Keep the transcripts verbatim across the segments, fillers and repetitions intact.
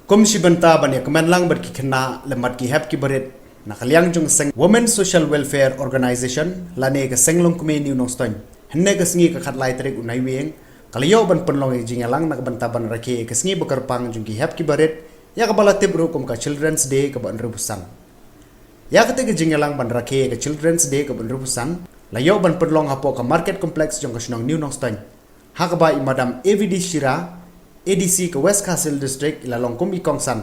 Kum shi bynta ban ïa kmen lang bad ki khynnah lem bad ki hep ki barit, na ka liang jong ka seng Women Social Welfare Organization lane ka seng longkmie New Nongstoiñ, hynne ka sngi ka khatlai tarik u Naiwieng, ka la ïoh ban pynlong ïa ka jingïalang na ka bynta ban rakhe ïa ka sngi ba kyrpang jong ki hep ki barit, ïa kaba la tip ruh kum ka Children's Day kaba hynriewphew san. Ïa kata ka jingïalang ban rakhe ïa ka Children's Day kaba hynriewphew san la ïoh ban pynlong hapoh ka Market Complex jong ka shnong New Nongstoiñ, ha kaba i Madam A V D Shira, A D C ka West Khasi Hills District, i la long kum i kongsan.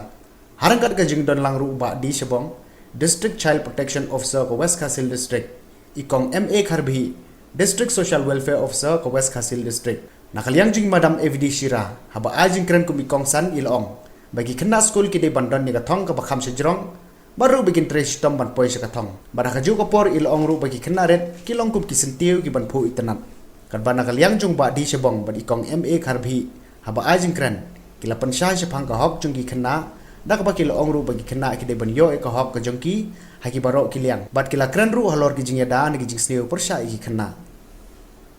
Ha ryngkat ka jingdon lang ruh u Bah D Shabong, District Child Protection Officer ka West Khasi Hills District, i Kong M A Kharbhih, District Social Welfare Officer ka West Khasi Hills District. Na ka liang jong i Madam A V D Shira, haba ai jingkren kum i kongsan, i la ong ba ki khynnah skul ki dei ban don ïa ka thong kaba kham shajrong, bad ruh ba kin trei shitom ban poi sha ka thong. Bad ha kajuh ka por i la ong ruh ba ki khynnah rit ki long kum ki syntiew kiban phuh itynnad. Katba na ka liang jong u Bah D Shabong bad i Kong M A Kharbhih, haba ai jingkren, ki la pynshai shaphang ka hok jong ki khynnah, da kaba ki la ong ruh ba ki khynnah ki dei ban ïoh ïa ka hok ka jong ki ha ki baroh ki liang. Bad ki la kren ruh halor ki jingïada ne ki jingsniew pyrshah ïa ki khynnah.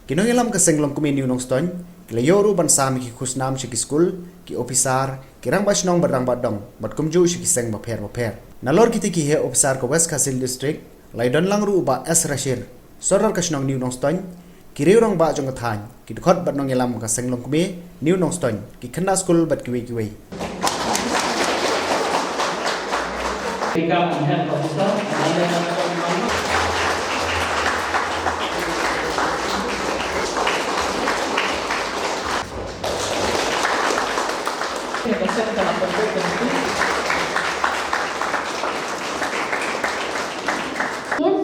Ki nongïalam ka seng longkmie New Nongstoiñ ki la ïoh ruh ban sam ïa ki khusnam sha ki skul, ki ophisar, ki rangbah shnong bad rangbah dong, bad kumjuh sha ki seng bapher bapher. Nalor kita ki heh ophisar ka West Khasi Hills District, la ïadon lang ruh u Bah S Rashir, Sordar ka shnong New Nongstoiñ, ki riew rangbah jong ka thaiñ, ki dkhot bad nongïalam ka seng longkmie New Nongstoiñ, ki khynnah skul bad kiwei kiwei. Give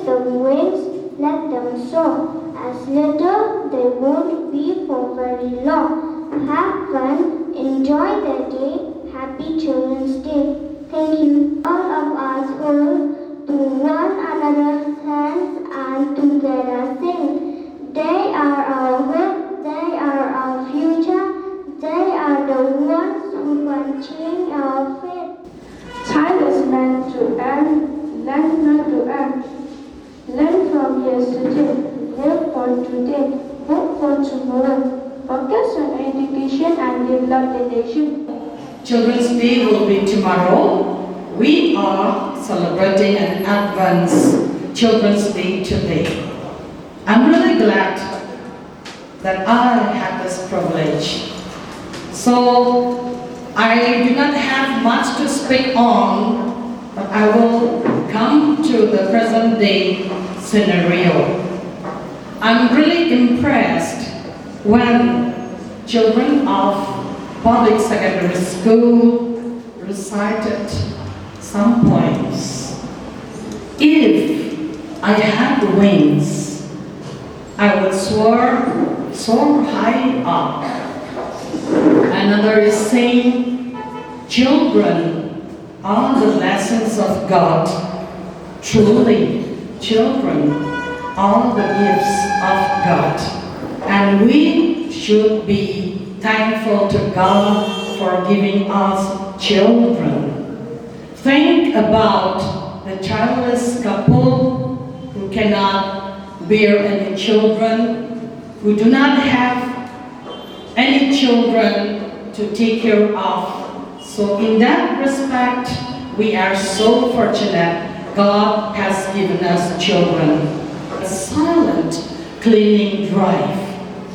them wings, let them soar. As little, they won't be for very long. Have fun, enjoy the day. Happy Children's Day. Thank you. All of us hold to one another's hands and together sing. They are our hope, they are our future, they are the ones who can change our fate. Time is meant to end, learn not to end. Learn from yesterday, live for today, hope for tomorrow. Focus on education and develop the nation. Children's Day will be tomorrow. We are celebrating an advance Children's Day today. I'm really glad that I had this privilege. So I do not have much to speak on, but I will come to the present day scenario. I'm really impressed when children of public secondary school recited some poems. If I had wings, I would soar, soar high up. Another is saying, children are the blessings of God. Truly, children are the gifts of God. And we should be thankful to God for giving us children. Think about the childless couple who cannot bear any children, who do not have any children to take care of. So, in that respect, we are so fortunate God has given us children. A silent cleaning drive.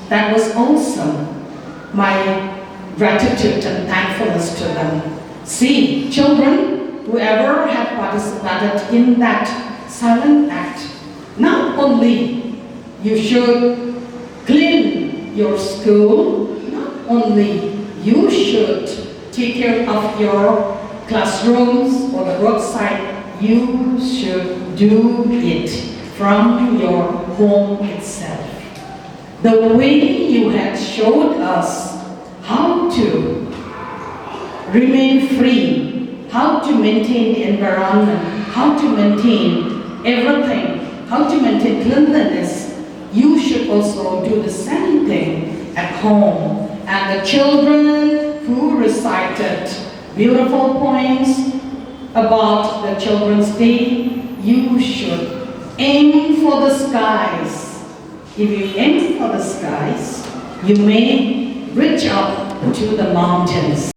That was awesome. My gratitude and thankfulness to them. See, children, whoever had participated in that silent act, not only you should clean your school, not only you should take care of your classrooms or the roadside, you should do it from your home itself. The way you had showed us how to remain free, how to maintain the environment, how to maintain everything, how to maintain cleanliness, you should also do the same thing at home. And the children who recited beautiful poems about the Children's Day, you should aim for the skies. If you aim for the skies, you may reach up to the mountains.